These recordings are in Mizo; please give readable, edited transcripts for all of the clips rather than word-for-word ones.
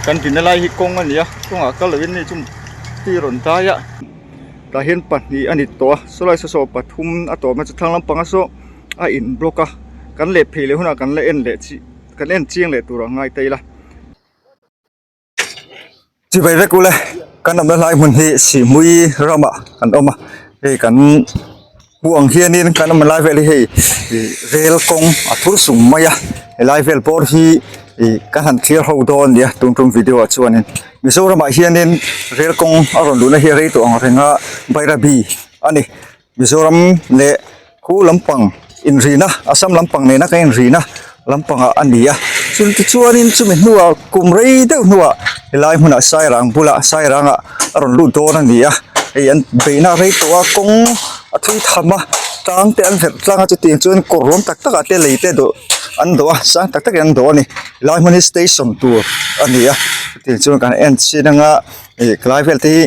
Kan dinna lai hi kawng a ni a kawngah kal lovin mi chu ti rawn dai a tah hian pahnih a ni tawh a sawlai saw saw pathum a tawp a chu thlang lampangah saw a in block a kan leh phei leh hunah kan la en leh chi kan en chiang leh tur a ngai ta ila. Chibai vek ule kan awmna hlai hmun hi Sihhmui ramah kan awm a hei kan hmuh ang hianin kan awmna lai vel hi hei ih rel kawng a thur sung mai a helai vel bawr hi ih kan han thlir ho dawn a ni a tun tum video ah chuanin Mizoramah hianin rel kawng a rawn luhna hi a rei tawh ang reng a Bairabi a ni. Mizoram leh khu lampang inrina Assam lampang nena kan inrina lampangah a ni a chun tichuanin chumi hnuah kum rei deuh hnuah helai hmunah Sairang bulah Sairangah a rawn lut dawn a ni a hei an beihna rei tawh a kawng a thui tham a tlang te an verh tlang a chutiang chuan kawr ruam tak takah te lei te dawh an dawh a sang tak takin an dawh a ni helai hmun hi station tur a ni a chutiang chuan kan en chin anga. Ih helai vel te hi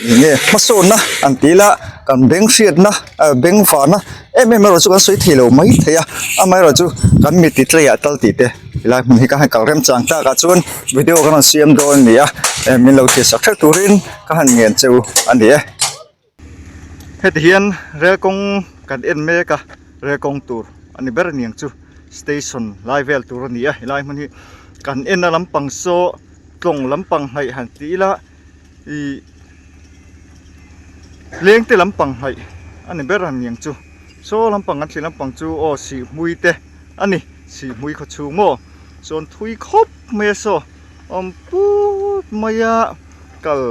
eng nge hmasawnna an tih ila kan beng hriatna ah beng vahna em em erawh chu kan sawi thei lo mai thei a amaherawhchu kan mi ti tleiah tal tih te helai hmun hi ka han kal remchang tak ah chuan video ka rawn siam dawn a ni a eh min lo thlir sak hrep turin ka han ngen che u a ni e. Heti hian rel kawng kan en mek a rel kawng tur a ni ber aniang chu station lai vel tur a ni a helai hmun hi kan en a lampang saw tlawng lampang hnaih han tih ila ih leng te lampang hnaih a ni ber aniang chu saw lampang kan thlir lampang chu aw sihhmui te a ni sihhmui khaw chhung maw chuan thui khawp mai a saw awm put mai a kal.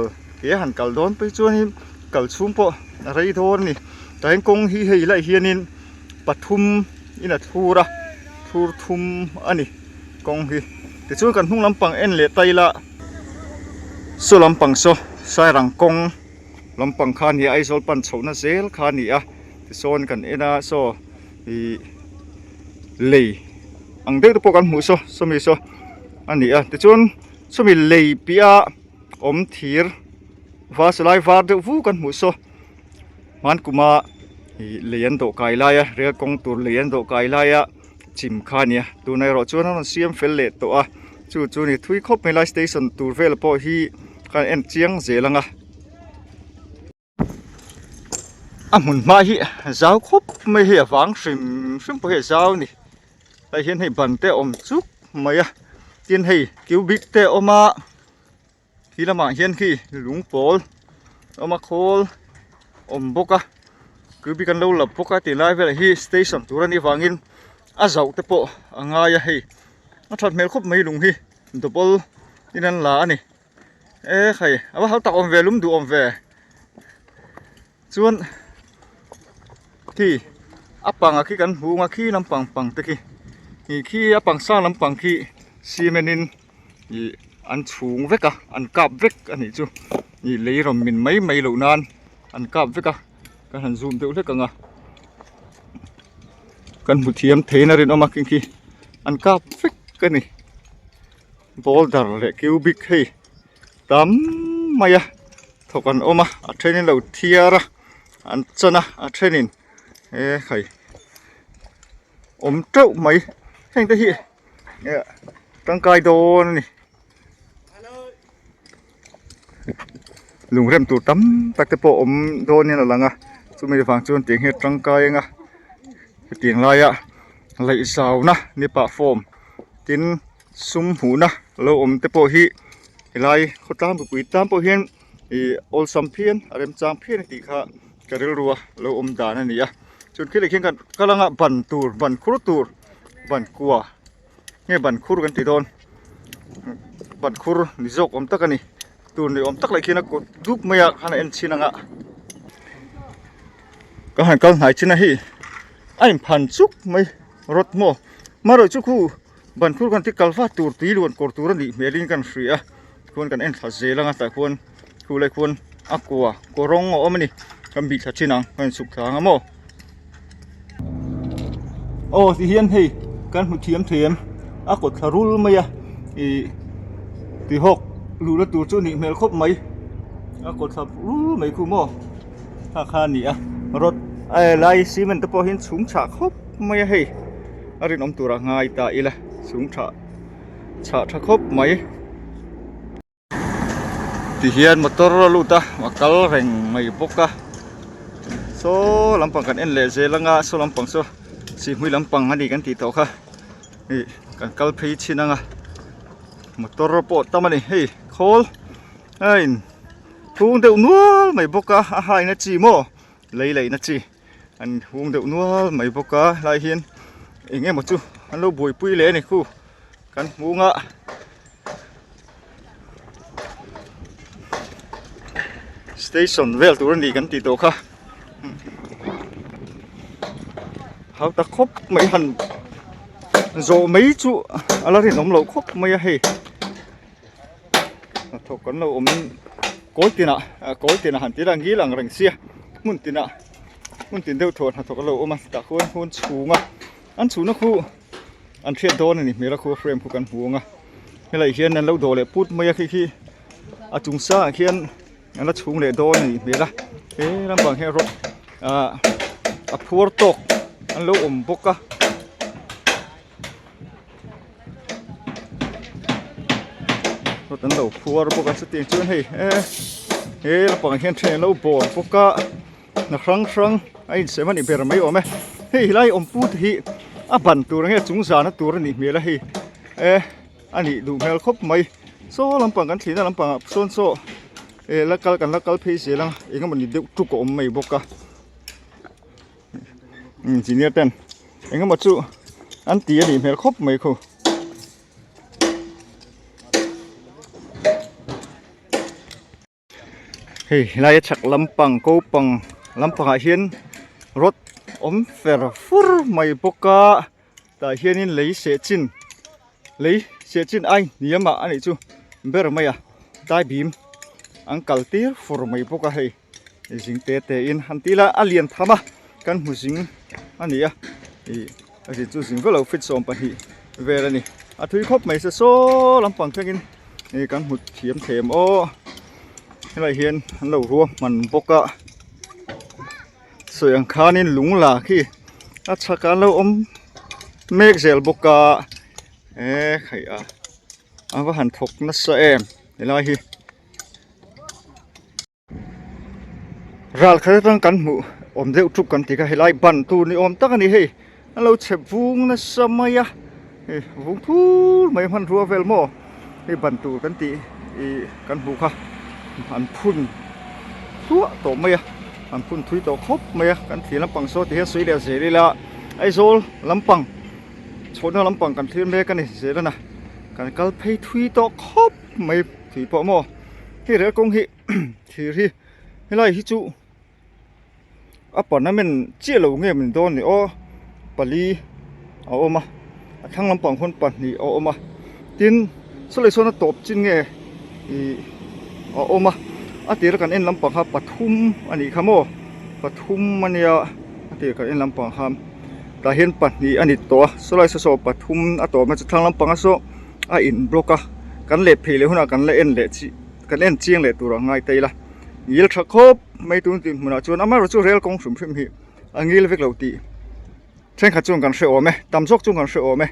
He han kal dawn phei chuanin kal chhung pawh a rei dawn a ni tah hian kawng hi hei lai hianin pathum in a thlur a thlur thum a ni kawng hi tichuan kan hnung lampang en leh ta ila saw lampang saw sairang kawng lampang kha a ni a Aizawl pan chhohna zel kha a ni a tisawn kan en a saw ih lei ang deuh te pawh kan hmuh saw sawmi saw a ni a tichuan sawmi lei piah a. Awm thir var silai var deuh vu kan hmuh saw hman kuma ih lei an dawh kai lai a rel kawng tur lei an dawh kai lai a chim kha a nia tunah erawh chuan a rawn siam fel leh tawh a chu chu ni thui khawp mai lai station tur vel pawh hi kan en chiang zel ang a. A hmun hma hi zau khawp mai hei a vang hrim hrim pawh hi a zau a ni hei hian hei ban te a awm chuk mai a tin hei cubic te a awm a khi lamah hian khi lung pawl a awm a khawl a awm bawk a cubic an lo la bawk a ti lai velah hi station tur a nih vangin a zauh te pawh a ngai a hei a that hmel khawp mai lung hi double in an la a ni. E khai a va hau tak awm ve lum duh awm ve chuan khi a panga khi kan hmu ang a khi lampang pang te khi ih khi a pang sang lampang khi cement in ih an chhung vek a an kap vek a nih chu ih lei rawn min mai mai loh nan an kap vek a kan han zoom deuh hlek ang a kan hmu thiam theiin a rinawm a khi khi an kap vek a ni. Boulder leh cubic hei tam mai a thawk an awm a a thenin lo thiar a an chan a a thenin he khai awm teuh mai heng te hi eh tangkai dawn a ni lungrem tur tam tak te pawh awm dawn in a lang a chumi vang chuan tiang hi a tangkai ang a hetiang laia laihzauna ni pah form tin. Sum hmuhna lo awm te pawh hi helai khawtlang mipui tan pawh hian ih awlsam phian a remchang phian a tih kha ka rilru a lo awm dan a ni a chuan khilai khian kan kal anga ban tur ban khur tur ban kua nge ban khur kan ti dawn ban khur ni zawk awm tak a ni tur ni awm tak lai khian a kut dup mai a khan a en chhin anga ka han kal hnai chin a hei a inphan chuk mai rawt maw marawh chu khu. Ban khur kan ti kal vat tur tui luan kawr tur a nih hmelin kan hria a khuan kan en thla zel anga tah khuan khu lai khuan a kua kaw rawng a awm a ni kan bih thla thin ang kan insuk thla ang a maw. Aw ti hian hei kan hmu thiam thei em a kawt thla rul mai a ih tihawk luhna tur chu a nih hmel khawp mai a kawt thla rul mai khu maw kha kha a ni a rod lai cement te pawh hian chhung chhah khawp mai a hei. A rinawm turah ngai ta ila chung tha chhah tha khawp mai. Ti hian motor a lut a a kal reng mai bawk a saw lampang kan en leh zel anga saw lampang saw sihhmui lampang a ni kan tih tawh kha ih kan kal phei chhin anga motor pawh tam a ni hei khawl a in hung deuh nual mai bawk a a haina chi maw lei laihna chi an hung deuh nual mai bawk a helai hian eng emaw chu an lo buaipui leh a ni khu kan hmung a. Station vel tur a ni kan tih tawh kha hau ta khawp mai han zawh mai chu a la rinawm loh khawp mai a hei hnathawk kan lo awm kawl tinah kawl tinah han tih la ngil ang reng sia hmun tinah hmun tin deuh thaw hnathawk a lo awm a tah khuan hun chhunga an chhunna khu an hriat dawn a ni hmel a khu a frame khu kan hmu ang a helai hian an lo dawh leh put mai a khi khi a chung sangah khian an la chhung leh dawn a nih hmel a he lampang hian rawt ah a phuar tawk an lo awm bawk a. Rawt an lo phuar bawk a chutiang chuan hei he lampang hian then an lo bawr bawk a. Hna hrang hrang a insem a nih ber mai awm e hei helai awm pu te hi a ban tur nge chung zana tur a nih hmel a hei e a nih duh hmel khawp mai saw lampang kan thlihna lampang ah sawn saw eh la kal kan la kal phei zel ang eng emawni deuh tuk a awm mai bawk a engineer ten eng emaw chu an ti a nih hmel khawp mai khu. Hei helai a chhak lampang ko pang lampangah hian rod awm fer fur mai bawk a tah hianin lei seh chin lei seh chin ai hniam ah a nih chu ber mai a tlai bim an kal tir fur mai bawk a hei zing te te in han ti ila a lian tham a kan hmu zing a ni a ih a zin chu zing vek lo feet 12 vel a ni a thui khawp mai se saw lampang thlengin. Hei kan hmu thiam them aw helai hian an lo rua hman bawk a sawi ang khanin lung la khi a chhakah an lo awm mek zel bawk a e khai a a va han thawk nasa em helai hi. Ral khat atang kan hmuh awm deuh thup kan tih kha helai ban tur ni awm tak a ni hei an lo chhep vung nasa mai a hei vung thur mai hmanrua vel maw hei ban tur kan tih ih kan hmuh kha an phun hluah tawh mai a an phun thui tawh khawp mai a kan thlir lampang saw ti hian sawi leh zel ila Aizawl lampang chhawhna lampang kan thlir mek a ni zel a na kan kal phei thui tawh khawp mai thui pawh maw hei rel kawng hi. Thir hi helai hi chu a parliament chiah lo nge min dawn ni aw pali a awm a a thlang lampang khawn pahnih a awm a tin sawlai sawn a tawp chin nge ih a awm a a tira kan en lampang kha pathum a nih kha maw pathum a nia a tira kan en lampang kha tah hian pahnih a ni tawh a sawlai saw saw pathum a tawp na chu thlang lampang a saw a in block a kan leh phei leh hunah kan la en leh chi. Kan en chiang leh tur ang ngai ta ila ngil tha khawp mai tun tih hmunah chuan amaherawh chu rel kawng hrim hrim hi a ngil vek lo tih thenkhat chuan kan hre awm e tam zawk chuan kan hre awm e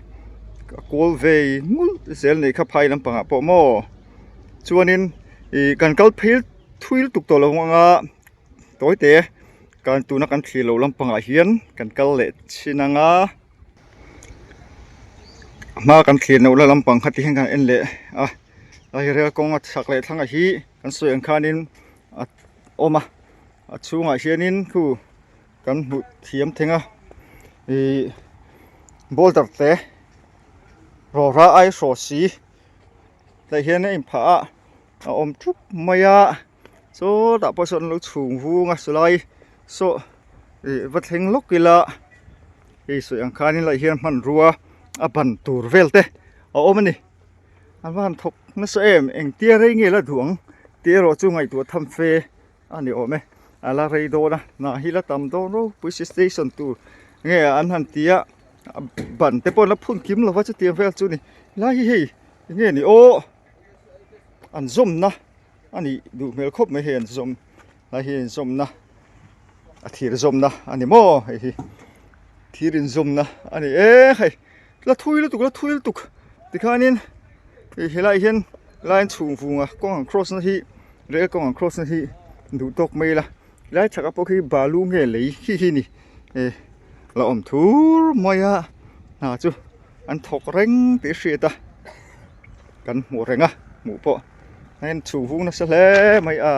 a kawl vei nghulh zel nei kha phai lampangah pawh maw chuanin ih kan kal phei thui lutuk tawh lo anga tawi te kan tuna kan thlir loh lampangah hian kan kal leh chin anga. Hma kan thlir loh la lampang kha ti hian kan en leh a. A hi rel kawng a chhak leh thlangah hi kan sawi ang khanin a awm a a chhungah hianin khu kan hmuh thiam theng a ihh boulder te rawra ai hraw si tah hian a inphah a a awm thup mai a sawtah pawh sawn an lo chhung vung a sawlai saw ih va thleng lawk ila hei sawi ang khanin lai hian hmanrua a ban tur vel te a awm a ni. A van thawk nasa em engtia rei nge la duh ang tih erawh chu ngaihtuah tham fe a ni awm e a la rei dawn a hna hi la tam dawn ropui si station tur nge an han ti a ban te pawh an la phun kim lo va chutiang vel chu ni helai hi hei eng nge ni aw an zawmna a nih duh hmel khawp mai hei an zawm helai hi an zawmna a thir zawmna a ni maw hei hi thir inzawmna a ni e hei. La thui lutuk la thui lutuk tikhanin ih helaiah hian line chhung vunga kawng ang cross na hi Rel kawng an cross na hi duh tawk mai ila helai chhakah pawh khi balu nge lei khi hi ni eh la awm thur mai a hna chu an thawk reng tih a hriat a kan hmuh reng a hmuh pawh a in chhu vung nasa hle mai a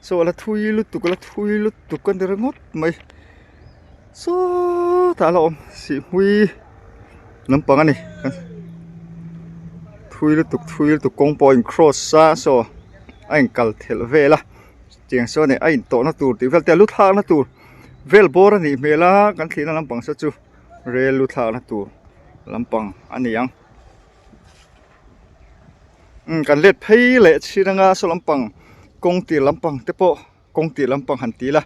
saw la thui lutuk la thui lutuk a ni ringawt mai sawtah la awm sihhmui lampang a ni thui lutuk thui lutuk kawng pawh a in cross a saw a in kal thelh vel a tiang sawn ih a in tawhna tur tih vel te a lu thlakna tur vel bawr a nih hmel a kan thlihna lampang saw chu rel lu thlakna tur lampang a ni ang umm kan let phei leh chhin anga saw lampang kawng tir lampang te pawh. Kawng tih lampang han ti ila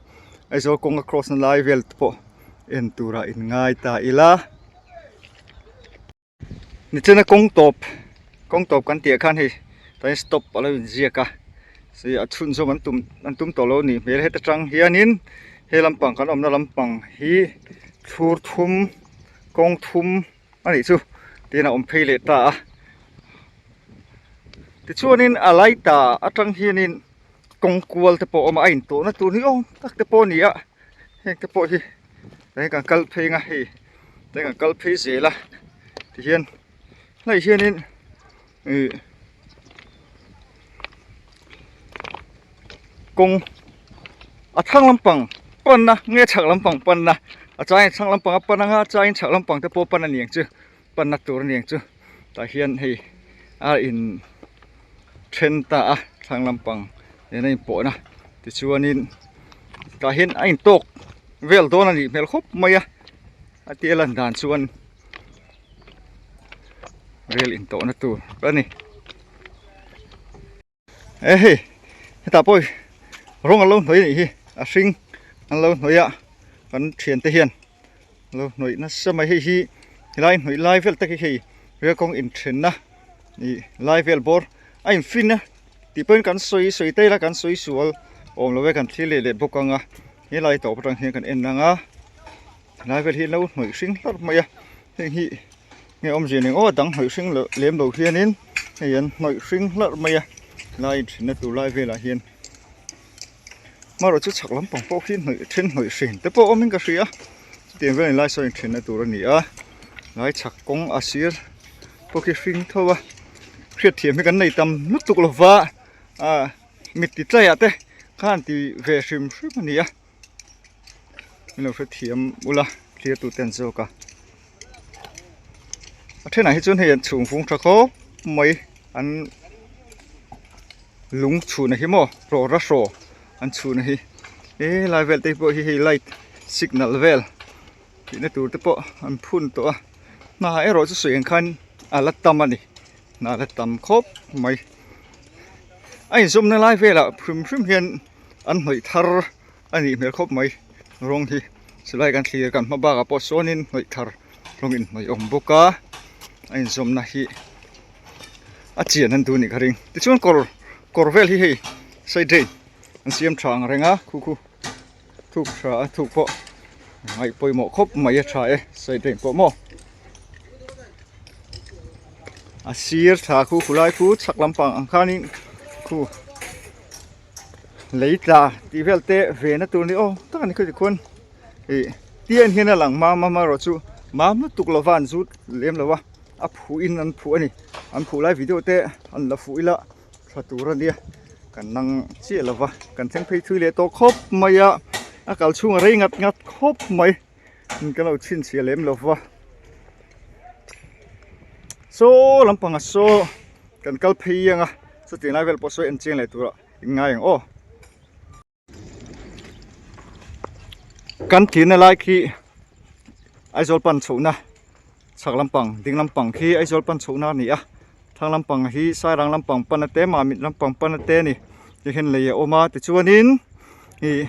Aizawl kawng a cross na lai vel te pawh en turah in ngai ta ila. Nichina kawng tawp kawng tawp kan tih ah khan hei tah hian stop a lo inziak a si a chhunzawm an tum an tum tawh lo a nih hmel heta tang hianin he lampang kan awmna lampang hi thlur thum kawng thum a nih chu tiin a awm phei leh ta a tichuanin a lai ta atang hianin. Kawng kual te pawh a awm a a intawhna tur ni awm tak te pawh a ni a heng te pawh hi eng kan kal phei ang a hei eng kan kal phei zel a tihian hlai hianin ih kawng a thlang lampang panna nge chhak lampang panna a changin thlang lampang a pan anga a changin chhak lampang te pawh a pan a ni ang chu. Panna tur a ni ang chu tah hian hei a in then ta a thlang lampang nen a inpawhna tichuanin tah hian a intawk vel dawn a nih hmel khawp mai a a tia lan dan chuan rel intawhna tur a ni. E hei hetah pawh rawng an lo hnawih a nih hi a hring an lo hnawih a kan thiante hian an lo hnawih nasa mai hei hi helai hnawih lai vel tak hi hei rel kawng inthenna ih lai vel bawr a infin a tih pawhin kan sawi sawi ta ila kan sawi sual awm lo e kan thlir leh leh bawk ang a helai tawp atang hian kan en ang a helai vel hi an lo hnawih hring hlarh mai a heng hi. Nge awmzia nen aw dang hnawih hring loh lem lo hianin hei an hnawih hring hlarh mai a lai inthenna tur lai velah hian marawh chu chhak lampang pawh khi hnawih then hnawih hrin te pawh awmin ka hria chutiang velin lai saw inthenna tur a ni a lai chhak kawng a sir pawh khi hring tho a hriatthiam hi kan nei tam lutuk lova ah mit ti tlaiah te khan ti ve hrim hrim a ni a. Min lo hrethiam ula thlir tu te an zawk a a thenah hi chuan hei an chhung vung tha khawp mai an lung chhunah hi maw rawra hraw an chhunah hi he lai vel te pawh hi hei light signal vel tihna tur te pawh an phun tawh a hna erawh chu sawi ang khan a la tam a ni hna a la tam khawp mai a inzawmna lai velah hrim hrim hian an hnawih thar a nih hmel khawp mai rawng hi chulai kan thlir kan hma bakah pawh sawnin hnawih thar rawng inhnawih a awm bawk a a inzawmna hi a chian an duh a nih ka ring tichuan kawr kawr vel hi hei side drain an siam tha ang reng a khu khu thuk tha a thuk pawh ngaih pawimawh khawp mai a tha e side drain pawh maw a sir tha khu khu lai khu chhak lampang ang khanin khu. Lei tla tih vel te ve na tur ni awm tak a ni khawih tikhuan ih tian hian a lang mam a amaherawh chu mam lutuk lova an zut lem lo a a phuh in an phuh a ni an phuh lai video te an la fuh ila tha tur a nia kan nang chiah lova kan thleng phei thui leh tawh khawp mai a a kal chhung a rei ngat ngat khawp mai in kan lo chhinchhiah lem lova saw lampang ah saw kan kal phei ang a chutiang lai vel pawh saw en chiang leh turah in ngai ang aw. Kan thirna lai khi Aizawl pan chhohna chhak lampang ding lampang khi Aizawl pan chhohna a ni a thlang lampang hi Sairang lampang pana te Mamit lampang pana te a ni tihian lei a awm a tichuanin ih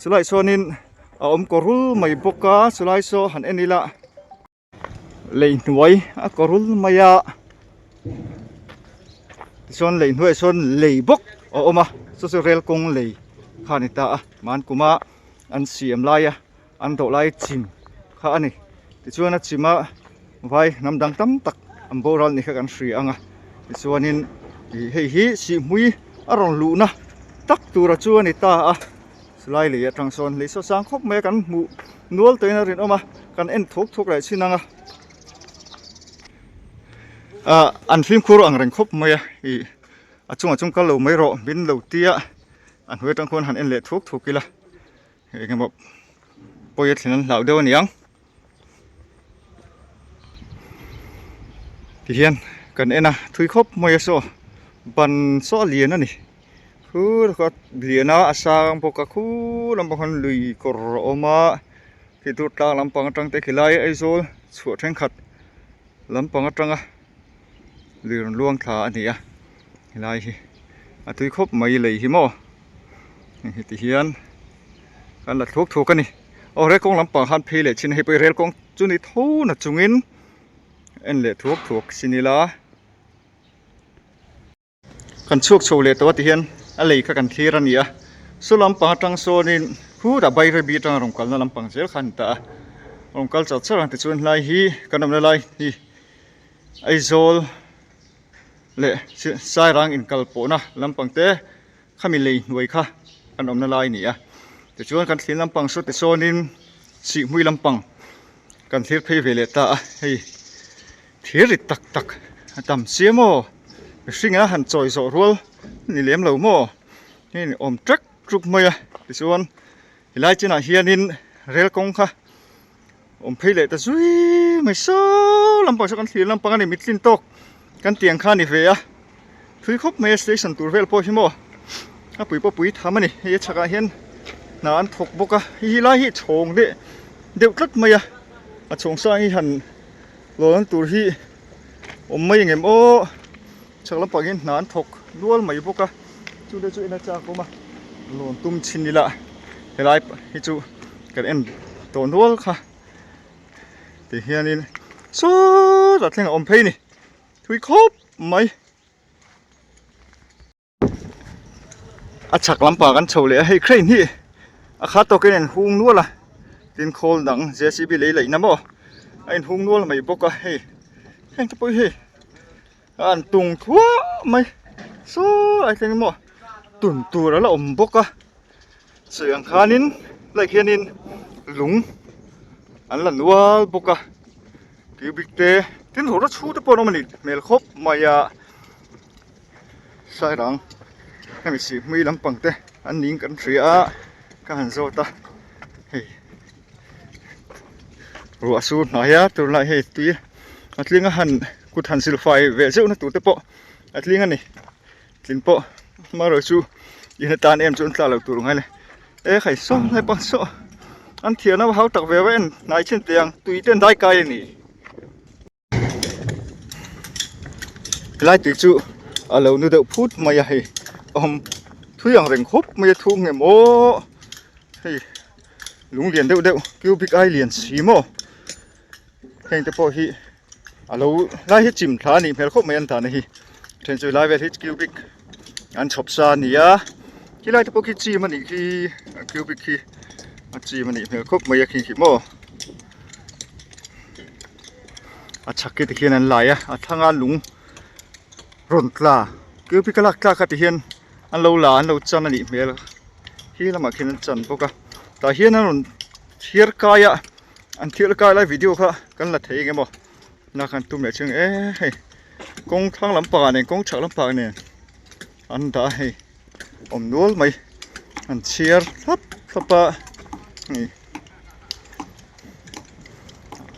chulaiah chuanin a awm kawr rul mai bawk a chulai saw han en ila. Lei hnuai a kaw rul mai a tichuan lei hnuaiah sawn lei bawk a awm a chu chu rel kawng lei kha a ni ta a hman kuma an siam lai a an dawh lai chim kha a ni tichuan a chim a vai hnam dang tam tak an boral ni kha kan hria ang a tichuanin ih hei hi sihhmui. a rawn luhna tak tura chu a ni ta a chulai lei atang sawn lei saw sang khawp mai a kan hmuh nual tawhin a rinawm a kan en thuk thuk leh chin ang a ah an fimkhur ang reng khawp mai a ih a chungah chuan kal lo mai rawh min lo tia a hnuai atang khuan han en leh thuk thuk ila eng emaw pawi a thlen an hlau deuh a niang. Tihian kan en a thui khawp mai a saw ban saw a lian a ni khur kha lian a a sang bawk a khur lampang khan lui kawr a awm a khi tur tlang lampang atang te khilai Aizawl chhuah thenkhat lampang atanga lui rawn luang thla a ni a helai hi a tui khawp mai lei hi maw hei ti hian kan la thuak thuak a ni. Aw rel kawng lampang khan phei leh chin a hei pawh hi rel kawng chu ni tho na chungin en leh thuak thuak sin ila kan chhuak chho leh tawh a ti hian a lei kha kan thlir a ni a saw lampang atang sawnin khutah bairabi atanga rawn kalna lampang zel kha a ni ta a rawn kal char char ang tichuan helai hi kan awmna lai hi Aizawl leh Sairang inkalpawhna lampang te. Khami lei hnuai kha kan awmna lai a ni a, tichuan kan thlir lampang saw tisawnin sihhmui lampang kan thlir phei ve leh ta a, hei thir rit tak tak a tam sia maw mihring a han chawi zawh rual a ni lem lo maw hei awm ṭek ṭuk mai a, tichuan helai chinah hianin rel kawng kha awm phei leh ta zui mai saw lampang saw kan thlir lampang a ni mitlin tawk kan tiang kha a ni ve a thui khawp mai a station tur vel pawh hi maw a pui pawh pui tham a ni hei a chhakah hian hna an thawk bawk a hei hi lai hi chhawng deuh deuh tlat mai a a chhawng sang hi han lawn tur hi awm mai ang em aw chhak lampang hian hna an thawk nual mai bawk a chu te chu en a chak awm a lawn tum chhin ila helai hi chu kan en tawh nual kha ti hianin sawtah thleng a awm phei a ni thui khawp mai. A chhak lampang kan chho leh a hei crane hi a khat tawkin a inhung nual a tin khawl dang JCB lei laihna maw a inhung nual mai bawk a hei heng te pawh hi a an tung thuah mai saw lai thleng maw tun tur a la awm bawk a sawi ang khanin lai khianin lung an la nual bawk a cubic te tin rawra chhu te pawh an awm a ni hmel khawp mai a. Sairang hemi sihhmui lampang te an ning kan hria a ka han zawt a hei ruah sur hnai a tunlai hei tui a tling a han kut han sil fai ve zeuh na tur te pawh a tling a ni tlin pawh amaherawh chu in atan em chu an tla lo tur ngai le e khai saw lai pang saw an thian a hau tak ve a en hnai chin teh ang tui te an dai kai a ni. Helai tui chu a lo nu deuh phut mai a hei a awm thui ang reng khawp mai a thu nge maw hei lung lian deuh deuh cubic ai lian si maw heng te pawh hi a lo lai hi chim thla a nih hmel khawp mai an dahna hi then chu helai vel hi cubic an chhawp sa a ni a khilai te pawh khi chim a nih khi cubic khi a chim a nih hmel khawp mai a khi khi maw. A chhak khi tikhian an lai a a thlanga lung rawn tla cubic a lak tlak kha tihian an lo la an lo chan a nih hmel khi lamah khian an chan bawk a tah hian an rawn thiar kai a an thiar kai lai video kha kan la thei eng emaw lak an tum leh chiang e hei kawng thlang lampangah nen kawng chhak lampangah nen an dah a hei awm nual mai an chhiar thlap thlap a hei.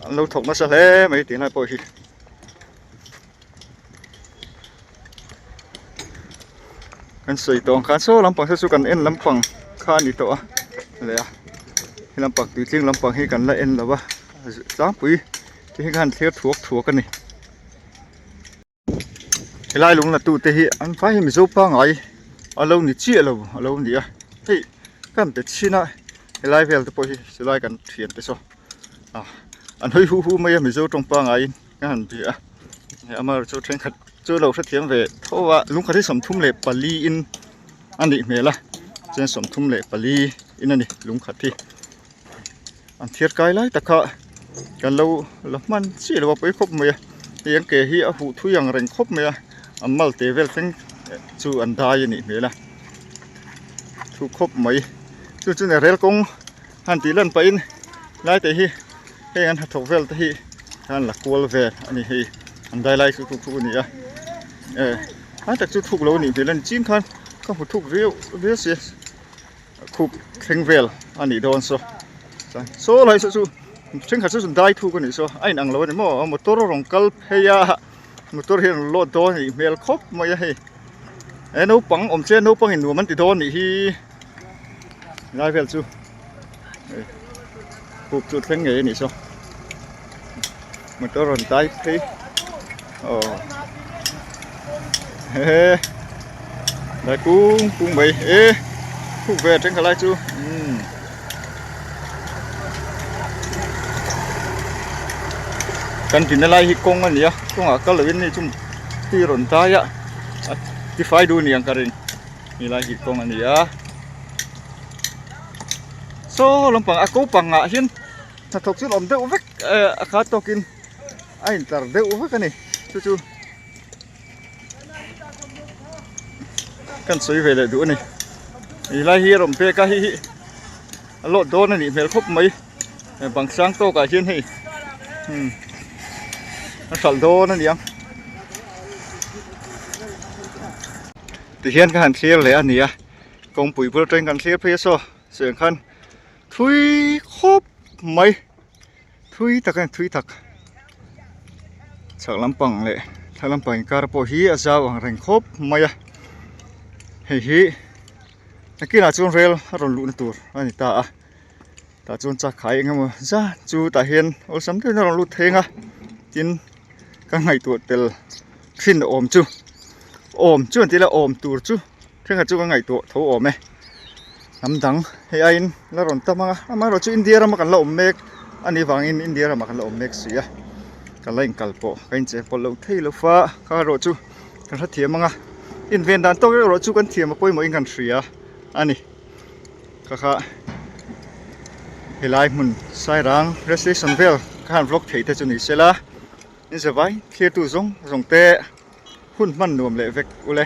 An lo thawk nasa hle mai tih lai pawh hi. Kan sawi tawh ang khan saw lampang te chu kan en lampang kha a ni tawh a leh a he lampang tuitling lampang hi kan la en lo va tlangpui te hi khan thlir thuak thuak a ni. Helai lung la tu te hi an vai hi mizo pangai a lo ni chiah lo a lo ni a hei kan pe chhin a helai vel te pawh hi chulai kan thian te saw ah an hawi hu hu mai a mizo tawng pangai in ka han bia a amaherawhchu thenkhat chu lo hrethiam ve tho a lungkhat hi 34 in a nih hmel a chuan 34 in a ni lungkhat hi. An thir kai lai tak kha kan lo la hman chiah lo a pawi khawp mai a hei an ke hi a huh thui ang reng khawp mai a an mal te vel thleng chu an dai a nih hmel a thu khawp mai chu chu rel kawng han tih lan pahin lai te hi heng an hnathawk vel te hi an la kual vel a ni hei an dai lai chu thuk a ni a eh lai tak chu thuk lo a nih hmel a ni chin khan ka hmu thuk viau viau sia khup thleng vel a nih dawn saw chuan saw lai saw chu thenkhat saw chu dai thuk a nih saw a inang lo a ni maw motor rawn kal phei a motor hi a rawn load dawn a nih hmel khawp mai a hei he naupang awm che naupang in nuam an ti dawn a nih hi lai vel chu hei khup chu thleng ngei a nih saw motor rawn dai phei aw he dai kung kung mai e khuk ve thenkhat lai chu umm kan dinna lai hi kawng a ni a kawngah kal lovin hei chu ti rawn dai a a tifai duh a ni ang ka ring helai hi kawng a ni a saw lampang a ko pangah hian hnathawk chu an awm deuh vek eh a khat tawkin a intlar deuh vek a ni chu chu kan sawi ve leh duh a ni helai hi a rawn pek a hei hi a lawt dawn a nih hmel khawp mai bang sang tawkah hian hei hmm a hralh dawn a ni ang tihian ka han thlir leh a ni a kawngpui bul atangin kan thlir phei a saw chutiang khan thui khawp mai thui tak a ni thui tak chhak lampang leh thla lampang inkar pawh hi a zau ang reng khawp mai a hei hi nakinah chuan rel a rawn luhna tur a ni ta a tah chuan chakkhai eng emaw zat chu tah hian awlsam deuhin a rawn lut thei ang a tin ka ngaihtuah tel thin awm chu awm chu an tih la awm tur chu thenkhat chu ka ngaihtuah tho awm e hnam dang hei aiin la rawn tam ang a amaherawh chu India rama kan la awm mek a nih vangin India ramah kan la awm mek si a ka la inkal pawh ka incheng pawlh loh thei lo fa kha erawh chu kan hrethiam ang a inven dan tawk erawh chu kan thiam a pawimawhin kan hria a ni kha kha helai hmun Sairang rail station vel ka han vlog thei te chu ni sela in zavai thlir tu zawng zawng te hun hman nuam leh vek ule.